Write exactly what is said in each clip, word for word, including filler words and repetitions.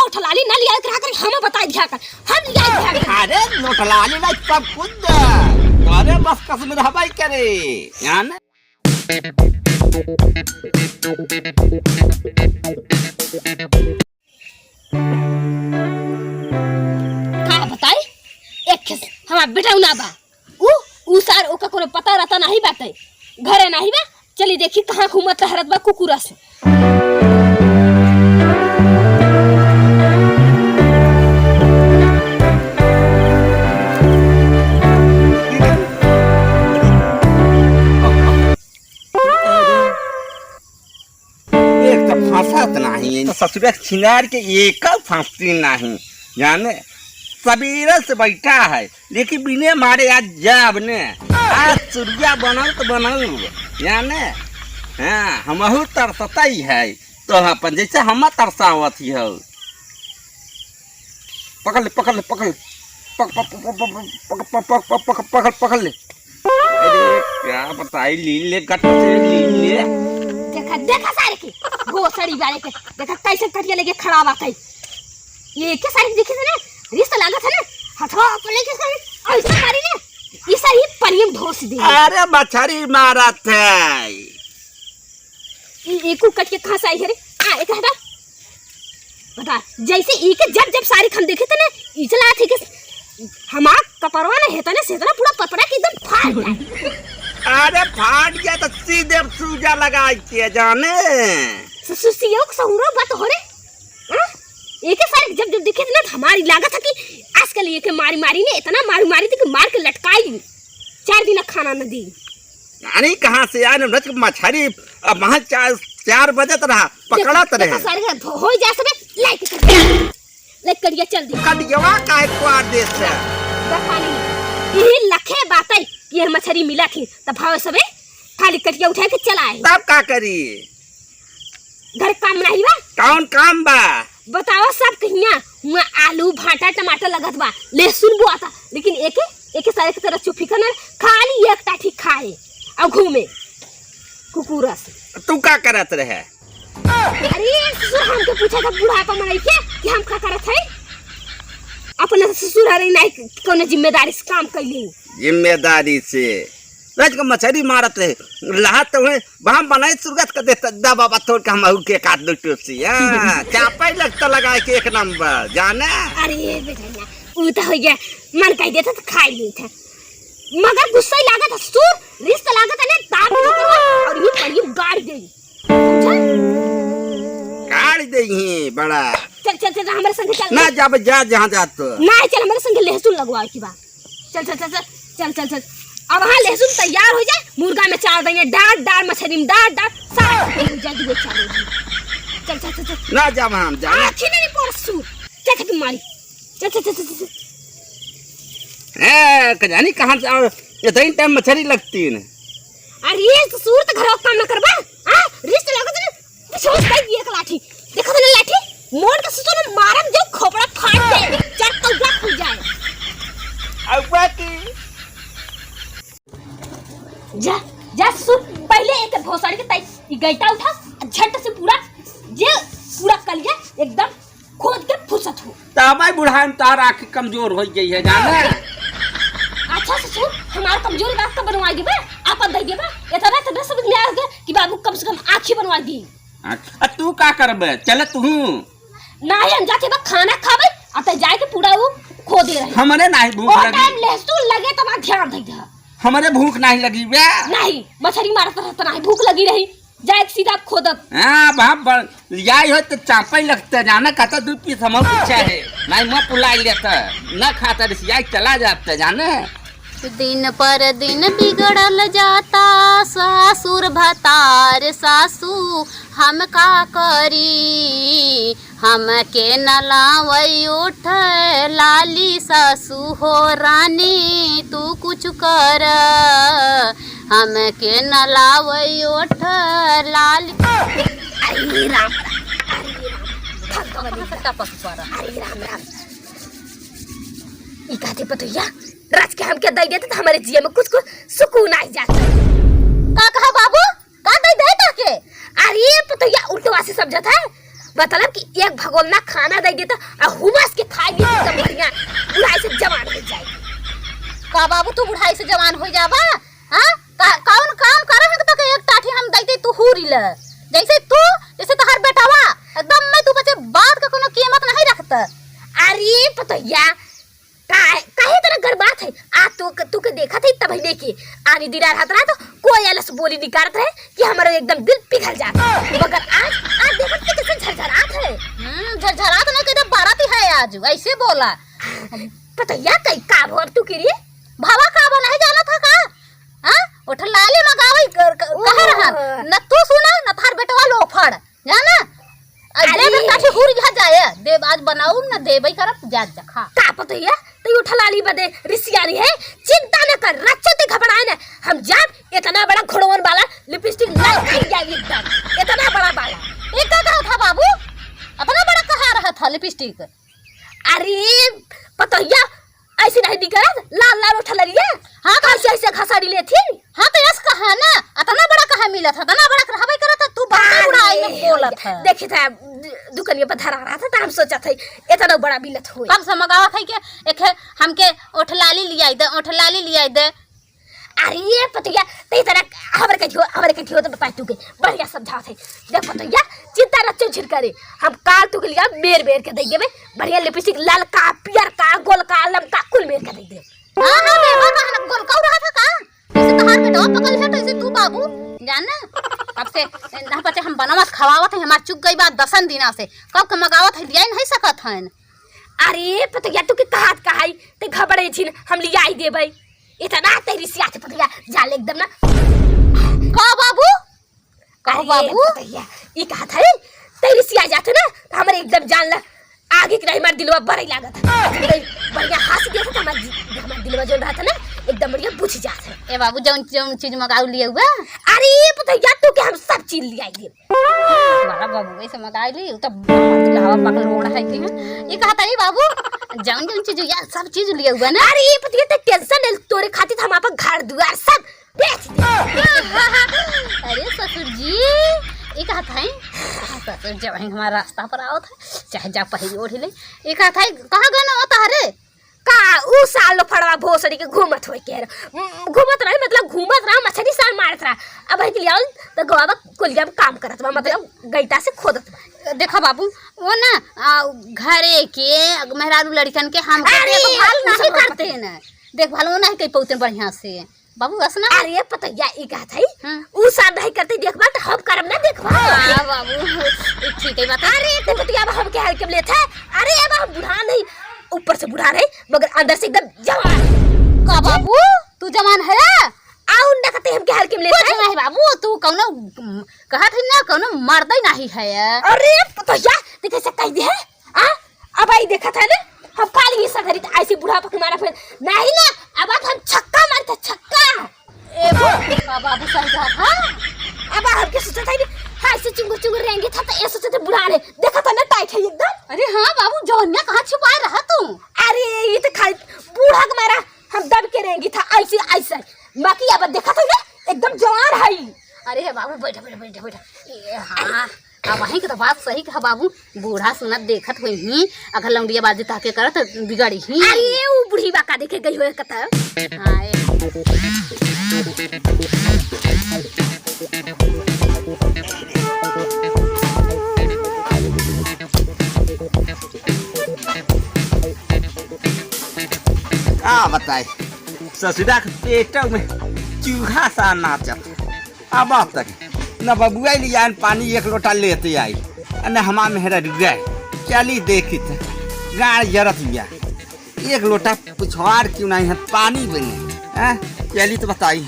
नोटलाली ना लिया के रहा करे, हम बताई दिया कर, हम लिया दिया कर। अरे नोटलाली ना सब कुछ दे। अरे बस कसम रहबाई करे। जाने? का बताई? एक खेस हमार बेटौना बा। उ, उ सार ओका कोनो पता रहता नहीं बाटे। घरे नहीं बा। चली देखी कहाँ घूमत टहरत बा कुकुरा से। एक तो फंसत नहीं, तो ससुरा छिनार के एक फांसती नहीं, जाने सबेरे से बैठा है, लेकिन बिने मारे आज जाब ने, आज सुरिया बनल तो बनल, जाने। हाँ, हमहू तरसता ही है, तो अपन जैसे हम तरसावत ही हो। पकड़ ले, पकड़ ले, पकड़ ले। पक-, पक-, पक-, पकड़, पकड़ ले। अरे, क्या बताई, लीन ले, गट से लीन ले। देखा, देखा सारे के, भोसड़ी वाले के, देखा कैसे कटिया लेके खड़ा बा कई। ये के सारे के देखी थे ना, रिश्ता लागत है ना, हथवा पर लेके सारे, ऐसा मारी ना, ये सारी पनियम ढोस दी। अरे, मछरी मारत है। ई, ई कुल कट के कहाँ से आई है रे? आ, एक हटा। बता, जैसे ई के जब, जब सारी खन देखे थे ना, ई चला थे कि हमार कपड़वा ना हेतने से हेतना पूरा कपड़ा के एकदम फाट जाए। अरे फाट गया तो सीधे सूजा लगा के जाने। सु-, सु-, सियो के सहुरो बात हो रे। हाँ? एके सारी जब, जब देखे थे ना, तो हमारी लागत है कि आजकल एके मारी, मारी ने इतना मारी, मारी थी कि मार के लटकाई दी। चार दिन खाना न दी। नानी कहाँ से आए न, रच के मछरी, अब वहाँ चार, चार बजत रहा, पकड़त देखो, रहे। देखो सारे के धो-, हो जा सबे, लाइट कर दे। लाइट करिया चल दी। कटियवा काहे को आदेश है? बस पानी। यही लखे बात है कि ये मछरी मिला थी, तब भाव सबे खाली कटिया उठा के चला है। तब का करी? घर काम नहीं बा? कौन काम बा? बताओ सब कहिया, हुआ आलू, भाटा, टमाटर लगत बा, लहसुन बोआता, लेकिन एके, एके सारे की तरह चुप ही करना, खाली एक टाठी खाए और घूमे कुकुरा से। तू का करत रहे? अरे ससुर, हमके पूछा था बुढ़ापा में के कि हम का करत है? अपने ससुर हरे नहीं कोनो जिम्मेदारी से काम कैली। जिम्मेदारी से रच के मछरी मारत रहे, लहात तो हुए, वहाँ बनाई सुरगत कर देता, दा बाबा तोड़ के हम अहू के काट दो टोसी, हाँ, चापा ही लगता लगा के एक नंबर, जाने? अरे बेटैया, ऊ तो हो गया, मन कह देता तो खाई लेता। मगर गुस्सा ही लागत है, सूर, रिश्ता लागत है ना, दांत निकलवा और ये पड़ी गाड़ दे। समझा? गाड़ दे ही बड़ा। चल, चल, चल, हमारे संग चल। ना जाबे, जा जहाँ जात। ना, चल, हमारे संग लहसुन लगवाए की बात। चल, चल, चल, चल, चल, चल, चल। अब हाँ, लहसुन तैयार हो जाए, मुर्गा में चार देंगे, डाल, डाल, मछली में डाल, डाल, सारा जल्दी वो चार हो जाए। चल, चल, चल, चल। ना जाब हम, जा। आँखी नहीं पड़सू। चल, चल, तुम्हारी। चल, चल, चल, चल, चल। ए, कजानी कहाँ से आवे? इतनी टाइम मछली लगती है ना। अरे, ये ससुर तो घरों काम ना करबा। हाँ, रिश्ते लगत ना। पीछे से दे दिए एक लाठी। देखो तो ना लाठी, मोड़ के सुसुर मारम जो खोपड़ा फाट जाए, चार टुकड़ा खुल जाए। अब बाकी जा, जा सुन, पहले एक भोसड़ी के ताई ई गैटा उठा, झट से पूरा, जे पूरा कलिया एकदम खोद के फुसत हो। तबै बुढ़ान तार आँख कमजोर हो गई है, जाने? अच्छा ससुर, हमार कमजोरी बात का बनवा देबे, आपन दे देबे, इतना तो न समझ में आ गया कि बाबू कम से कम आँखी बनवा दी। अच्छा, आ तू का करबे? चले तू। नाही, हम जाके बा खाना खाबे, अब तै जाए के पूरा वो खो दे रहे। हमरे नाही भूख ओ लगी। टाइम लहसुन लगे तब ध्यान दे दे। हमरे भूख नाही लगी बे। नाही, मछरी मारत रहत नाही, भूख लगी रही। जाए के सीधा खोदत। हाँ, बाप बड़, लियाई हो तो चापे लगते जाना, कहता दू पीस हमको पीछे है। नाही, मैं पुलाई लेता, ना खाता रिसियाई चला जाते जाने। दिन पर दिन बिगड़ल जाता सासुर भतार सासु, हम का करी? हमके न लावै ओठ लाली सासु हो रानी, तू कुछ कर। हमके न लावै ओठ लाली। अरे राम, अरे राम, भगवान। अरे राम, राम। ई काथे पतोहिया, रच के हमके दई देते तो हमारे जिया में कुछ को सुकून आई जाता। का कहा बाबू? का दई दे ताके? अरे पतोहिया उल्टवा से समझत है। मतलब कि एक भगोना खाना दइ देता, आ हुमस के खाइ ली, एकदम बढ़िया, बुढ़ाई से जवान होइ जाई। का बाबू, तू बुढ़ाई से जवान होइ जाबा? हाँ? का, कौन काम करे है कि तोके एक टाठी हम दइते तू हूरी ले? जैसे तू, जैसे तोहार बेटवा, एकदम में तू बच्चे बात का कोनो कीमत नहीं रखता। अरे पतोहिया, काहे, काहे इतना गड़बड़ात है? आ तू, तू के देखत है तब ही लेके आनी दिन रहत रहा तो कोई अलस बोली निकारत रहे कि हमारा एकदम दिल पिघल जाता। मगर आज, आज देखत है कैसे झरझरात है। हम्म, झरझरात नहीं, कहते बाराती है आज, ऐसे बोला। पतोहिया कई का भो अब तू के लिए? भावा का बा, नहीं जाना था का? हाँ? ओठ लाली मगावई कर, कर, ओह। कहे रहा, न तू सुना, न थार बेटवा लोफड़, जाना? अरे अरे। बेटा, ठे हुर जा जाए, देब आज बनाऊ न देबई करब, जा जा खा। का पतोहिया, तई ओठ लाली बदे रिसियानी है, चिंता न कर, रच्चो ते घबराए न, हम जाब इतना बड़ा घोड़वन वाला लिपस्टिक लाल कई जाए एकदम, इतना बड़ा वाला। एक का कहा था बाबू, इतना बड़ा कहा रहा था लिपस्टिक? अरे पतोहिया, ऐसे नहीं निकलत, लाल लाल उठा ललिया। हाँ, तो ऐसे, ऐसे घसाड़ी लेथिन। हाँ, तो यस कहा ना, इतना बड़ा कहाँ मिलत है, इतना बड़ा रहबे करत है, तू बापे अरे, बुढ़ाई में बोलत है। देखी था, दु-, दुकनिया पर धरा रहा था, तो हम सोचा था, इतना बड़ा मिलत होई। कब से मगावत है के, एक है, हमके ओठलाली लियाई दे, ओठलाली लियाई दे। अरे ये पतोहिया, ते तरह हमरे के झो-, हमरे के झोत बताई तू के, बढ़िया समझावत है। देख पतोहिया, चिंता न चुझिर करे, हम काल तू के लिया मेर मेर के दे देबे, बढ़िया लिपस्टिक ललका, पियरका, गोलका, लमका, कुल मेर के दे देबे। हाँ, हाँ, बेवा, कहाँ न गोलका रहा था का? जैसे तोहार बेटवा पकल है, तैसे तू बाबू, जान ना? अब से ना पचे हम बनवत खवावत है, हमार चुक गई बात दसन दिना से। कब के मगावत है, लिया ही नहीं सकत हन। अरे पतोहिया, तू के कहात कहाई, ते घबड़े छिन, हम लियाई देबे। इतना ते रिसियात है पतोहिया, जाले एकदम ना। का बाबू? कहो अरे बाबू? पतोहिया, ई कहात है, ते रिसिया जात है ना, तो हमरे एकदम जान ला, आगे की नहीं हमार दिलवा बड़े लागत है। एकदम बढ़िया हंस दिया था, तो हमार जी-, हमार दिलवा जो रहत है ना, एकदम बढ़िया बुझ जात है। ए बाबू, जौन, जौन चीज मगाऊ लिए हुआ? अरे पतोहिया, तू के हम सब चीज लियाई देब। वाला बाबू, ऐसे मगाई ली, उ तो बहुत लावा पकल रोड है कि हैं। ये कहा था, "ए बाबू, जौन जौन चीज यार, सब चीज लिया हुआ ना।" अरे ये पतिया, ते टेंशन ले, तोरे खातिर हम आपन घर दुआर सब बेच दे। अरे ससुर जी, ये कहा था, हैं? ससुर जी, वहीं हमारा रास्ता पर आओ था, चाहे जा पहिरी ओढ़ ले। ये कहा था, कहाँ गए ना होता है रे? का उ साल लोफड़वा भोसड़ी के घूमत होई के रह-, घूमत रहे, मतलब घूमत रहा, मछरी साल मारत रहा। अब है के लियावल तो गवा बा कोलिया में काम करत बा, मतलब गईता से खोदत बा। देखा बाबू, वो ना, आ, घरे के मेहरारू लड़कन के हम अरे, देखभाल उ नहीं सब करते ना, देखभाल वो नहीं कर पाते बढ़िया से। बाबू, बस ना। अरे पतैया, ई कहत है, हाँ। उ साल नहीं करते देखभाल, तो हम करब ना देखभाल। हाँ बाबू, ई ठीक है बात है। अरे, ते पतिया, अब हम के हल्के में लेत है? अरे, अब हम बूढ़ा नहीं, ऊपर से बूढ़ा नहीं, मगर अंदर से एकदम जवान। का बाबू, तू जवान है? आउ न कहते हम के हल्के में लेत कुछ है? नहीं बाबू, तू कौनो, कहत है ना, कौनो मर्द ही नहीं है। अरे पतैया, ते कैसे कह दे है? आ? अब आई देखत है ना, हम काल ही सगरी त ऐसे बुढ़ापा के मारा फिर। नहीं ना, अब हम छक्का मारते, छक्का। ए बा-, बाबू सही कहा था। अब हमके सोचत है, हाय से चुंगुर चुंगुर रेंगे था, तो ये सोचत है बुढ़ा रहे। देखा था ना, टाइट है एकदम। अरे हाँ बाबू, जौनिया कहाँ छुपाए रहा तू? अरे, ये तो खाली बूढ़ा के मारा हम दब के रेंगे था, ऐसे, ऐसे। बाकी अब देखा था ना, एकदम जवान है। अरे हे बाबू, बैठ, बैठ, बैठ, बैठ। ए, हाँ, अब वहीं के तो बात सही कहा बाबू, बूढ़ा सुनत देखत होई ही, अगर लौंडिया बाजी ताके करत बिगड़ी ही। अरे, उ बुढ़ी बा का देखे गई होए कत। हाँ, ए। का बताई, ससुरा के पेट में चूहा सा नाचत। अब तक न बबुआ लियान पानी एक लोटा लेते आई, न हमार मेहरा रुआ। चली देखी त गाय जरत बिया। एक लोटा पुछवार क्यों नहीं है, पानी बने, हैं? चली तो बताई।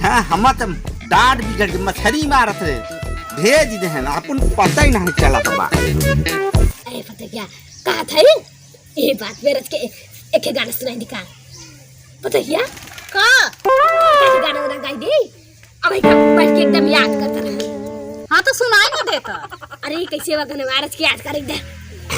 हाँ, हम तो डांट बिगड़ के मछरी मारत रहे, भेज दे हैं, अपन पता ही नहीं चलत बा। अरे पता क्या, कहा था ये? ये बात में रच के एक, एक गाना सुनाई दिखा। पता क्या? का? पता क्या गाना वाना गाई दे? अब एक बैठ के एकदम याद करता रहा। हाँ, तो सुनाई ना देता। अरे, कैसे वा गाना वारस के याद करे दे।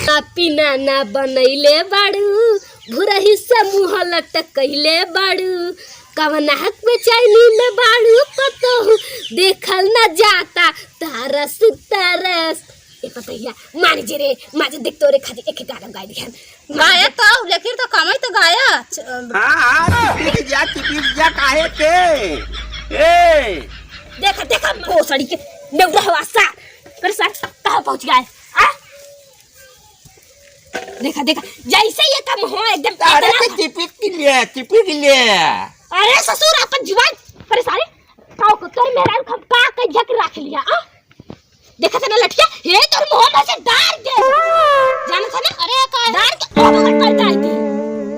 ना पीना ना बनैले बाड़ू, भुरही से मुँह लटकैले बाड़ू, कवना हक में चैनी में बाड़ू पतोहू, देखल न जाता तरस तरस। ए पतैया, मार जे रे, मार जे, देख तोरे खातिर एक गाना गाय दिया। गाया तो, लेकिन तो कमाई तो गाया। हाँ, हाँ, चिपिक जा, चिपिक जा, काहे के? ए! देखा, देखा, भोसड़ी के, नेउरा हवा सा। पर सर, कहाँ पहुँच गए? आ? देखा, देखा, जैसे ये काम हो, एकदम अरे इतना तो चिपिक के लिए, चिपिक के लिए। अरे ससुर, अपन जुबान, अरे सारे, का को तोर मेहरारू हम का कह के रख लिया, आ? देखा था ना लठिया, हे तोर मुंह में से डार दे। जाना था ना? अरे, काहे? डार के ओ बगल पर डाल दे।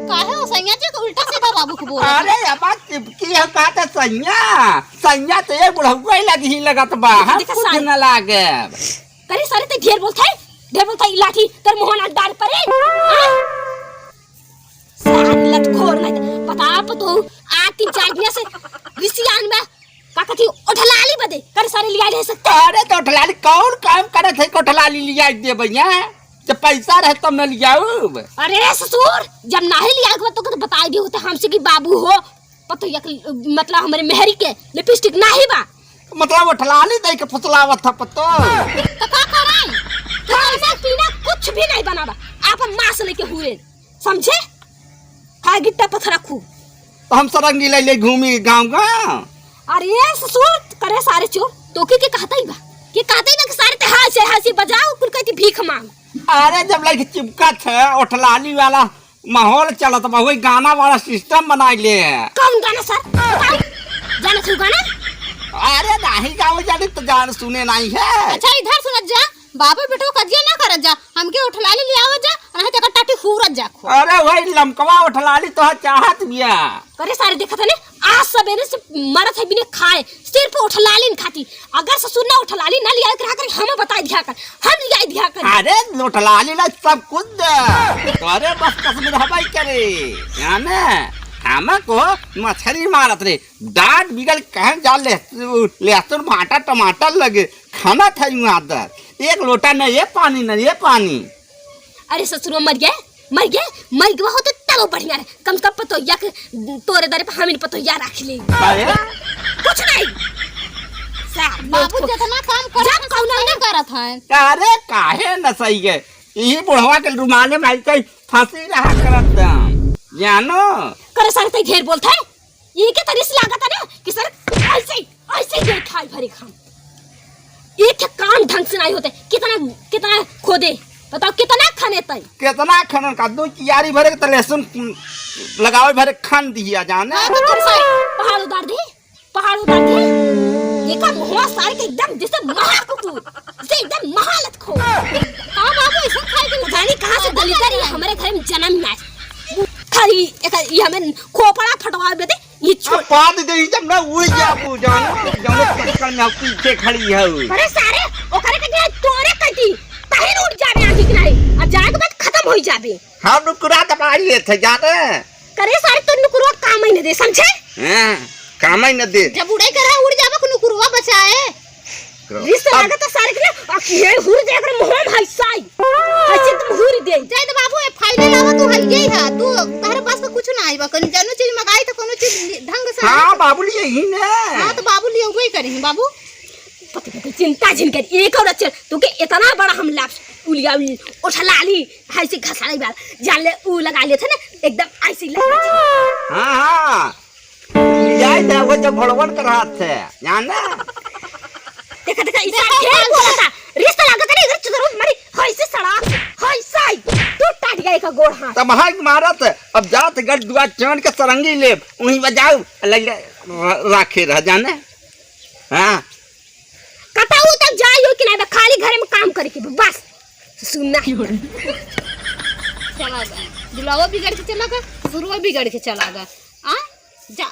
काहे हो सैया जी, उल्टा सीधा बाबू को बोला? अरे, अब चिपकी है, का था सैया? सैया तो ये बुढ़ौआ ही लगी ही लगत बा, हम देखा कुछ सारे। न लागे। करे सारे ते ढेर बोलत है, ढेर बोलत है, ई लाठी तोर मुंह ना डार परे। हाँ? सारे लतखोर नहीं, पता आप तो आज तीन चार दिन से रिसियान में का कथी ओठलाली बदे कर सारे लिया रह सकते। अरे तो ओठलाली कौन काम करत है, ओठलाली लिया दे भैया, जब पैसा रहे तब न लियाऊ। अरे ससुर, जब नाही लिया के तो कत बताई दी होते हमसे कि बाबू हो, पतोहिया के, मतलब हमरे मेहरी के लिपस्टिक नाही बा। मतलब ओठलाली दे के फुसलावत था पतो। तो का करे? खाना पीना कुछ भी नहीं बनावा, आप मांस लेके हुए। समझे? हाँ, गिट्टा पत्थर रखू। तो हम सरंगी ले ले घूमी गाँव गाँव। अरे ससुर, करे सारे चोर, तो के, के कहता ही बा? के कहता ही बा कि सारे ते हाय से हाय से बजाओ, कुल कहती भीख मांग। अरे जब लड़की चिपकत है, ओठलाली वाला माहौल चलत बा, वही गाना वाला सिस्टम बनाई ले। कौन गाना सर? बताओ। जाना तू गाना? अरे नाही गावे जाने तो जान सुने नाही है। अच्छा इधर सुनत जा, बाबू बेटो कजिया ना करत जा, हमके उठलाली ले आवत जा, नहीं तो एकर टाटी हुरत जा खूब। अरे वही लमकवा उठलाली तो चाहत बिया। अरे सारे देखत है ने, आज सबेरे से मरत है बिने खाए, सिर्फ उठलाली न खाती। अगर ससुर ना उठलाली ना लिया के रहा करे, हम बताई दिया कर, हम लिया दिया कर। अरे उठलाली ना सब कुछ दे, तोरे बस कस में रहबाई करे, जाने, हमको मछरी मारत रे, डांट बिगल कहाँ जा ले, लहसुन भाटा टमाटर लगे, खाना था यूं आदर। एक लोटा न ये पानी, न ये पानी। अरे ससुरो मर गए, मर गए, मर गवा होते तब बढ़िया रहे। कम से कम पतोहिया के तोरे दरे पे हम इन पतोहिया रख ले। अरे? कुछ नहीं। सार बाबू लोग जितना काम करत जब हैं, कौनो सब ना करत हैं। अरे काहे न सही है? यही बुढ़वा के रुमाले में आई कहीं फंसी रहा करत दम। जानो? करे सारे तई ढेर बोलत है। ई के तरीस लागत है ना कि सर ऐसे ही, ऐसे ही देखाई भरे खान। एक काम ढंग से नहीं होते। कितना, कितना खोदे? बताओ कितना खने तई? कितना खनन का दो कियारी भरे के त लहसुन लगावे भरे खन दिया जाने। हाँ, तो तुम सर पहाड़ उतार दे, पहाड़ उतार दे। देखा मुहवा सारे के एकदम जैसे महा कुकुर, जैसे एकदम महा लतखोर। का बाबू ऐसा खाए के जानी कहाँ से दलिद्दर ये हमारे घर में जन्म ना है। खाली एक ये हमें खोपड़ा फटवा देते। ये छोड़। अब बात दे ही जब ना उड़ जाबू, जानो, जानो चक्कर में पीछे खड़ी है। अरे सारे, ओकरे के जे तोरे कटी, तहिर उड़ जाबे आँखी के नाई। आ जाए के बाद खतम होई जाबे। हम नुकुरा दबाई लेत है, जाने। करे सारे तो नुकुरवा काम ही न दे, समझे? हाँ, काम ही न दे। जब उड़े के रहा, उड़ जाबे, को नुकुरवा बचाए। रिश्ता अब लागत है सारे के ना, आ ये हुर दे अगर मुँह में हंसाई। हंसी तुम हुर दे। जाए तो बाबू, ये फाइले लावा तू हल गई है। तू, तहरे पास का कुछ ना आई बा। कौन जानो चीज मंगाई तो कोनो चीज ढंग से हाँ, आई। बाबू लिए ही ने। हाँ, तो बाबू लिए वही करी बाबू। पता नहीं, चिंता जिन कर। एक और अक्षर, तू के इतना बड़ा हम लाभ उलिया उठलाली, हंसी घसाई बाल। जान ले, ऊ लगा लेते ना, एकदम ऐसे लगा। हाँ, हाँ। लियाई दे, वो जब भड़वन कर हाथ से, जाना? देखा, देखा, इसे देखा, ढेर बोला था। रिश्ता लागत है ना, इधर चुदरो मरी, हाय से सड़ा, हाय साई, टूट टाट गया का गोड़ हाथ। तब हाथ मारत, अब जात गट दुआ चांद के सरंगी लेब, वहीं बजाऊ, लग, र-, राखे रह जाने। हाँ। कतहु तक जाइयो कि नहीं, बस खाली घरे में काम करे के बस। सुनना। चला गा। दुल्हवा बिगड़ के चला गा, ससुरवा बिगड़ के चला गा। आ? जा।